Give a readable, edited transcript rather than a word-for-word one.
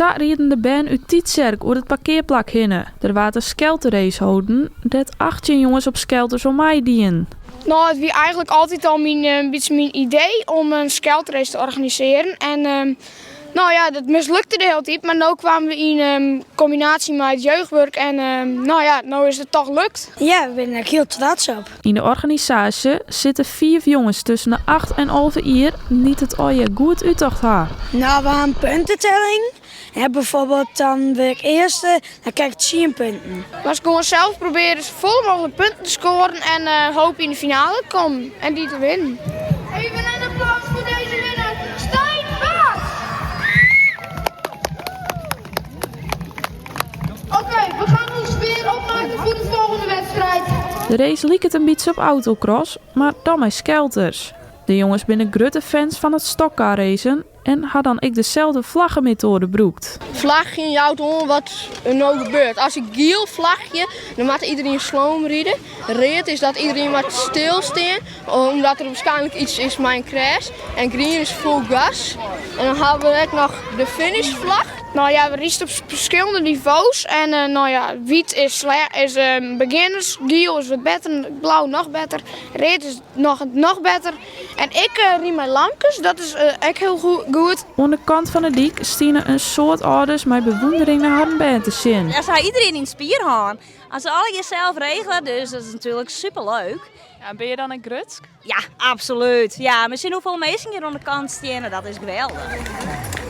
Sa rieden de bern út Tytsjerk oer it parkearplak hinne. Der waard in skelterrace holden, dêr't 18 jonges op skelters oan meidienen. No, it wie eigenlik altyd al myn, in bytsje myn idee om in skelterrace te organisearjen. En ehm, no ja, dat mislukte de hiele tiid, mar no kwamen we yn ehm, kombinaasje mei it jeugdwurk en ehm, no ja, no is it toch lukt. Ja, we binne der hiel trots op. Yn de organisaasje sitte fiif jonges tusken de acht en 11 jier dy't it allegear goed úttocht ha. No, we ha in puntetelling. En bijvoorbeeld dan wurd ik earste, dan krij ik tsien punten. Moatst gewoan sels probearje safolle mooglik punten te skoaren en uh, hoopje yn de finale te kommen en dy te winnen. Even een applaus voor deze winnaar, Stijn Baas! Oké, we gaan ons weer opmaken voor de volgende wedstrijd. De race liket in bytsje op autocross, mar dan mei skelters. De jonges binne grutte fans fan it stockcar-racen en ha dan ek deselde flaggemetoade brûkt. Flagjen jout oan wat der no gebeurt. As ik giel flagje, dan moat iedereen sloom ride. Read is dat iedereen moat stilstean, omdat der waarskynlik iets is mei in crash. En grien is fol gas. En dan hawwe we ek noch de finishflag. No ja, we riden op ferskillende nivo's. En uh, no ja, wyt is, is uh, beginners, giel is wat better, blau noch better, read is noch, noch better. En ik uh, ryd mei lamkes, dat is uh, ek hiel goed. Oan de kant fan de dyk stiene in soad âlders mei bewûndering nei harren bern te sjen. Ja, se ha iderien yn it spier hân. As se allegear sels regele, dus dat is natuerlik superleuk. Ja, binne je dan ek grutsk? Ja, absolút. Ja, we sjen hoefolle minsken hjir oan de kant steane, dat is geweldich.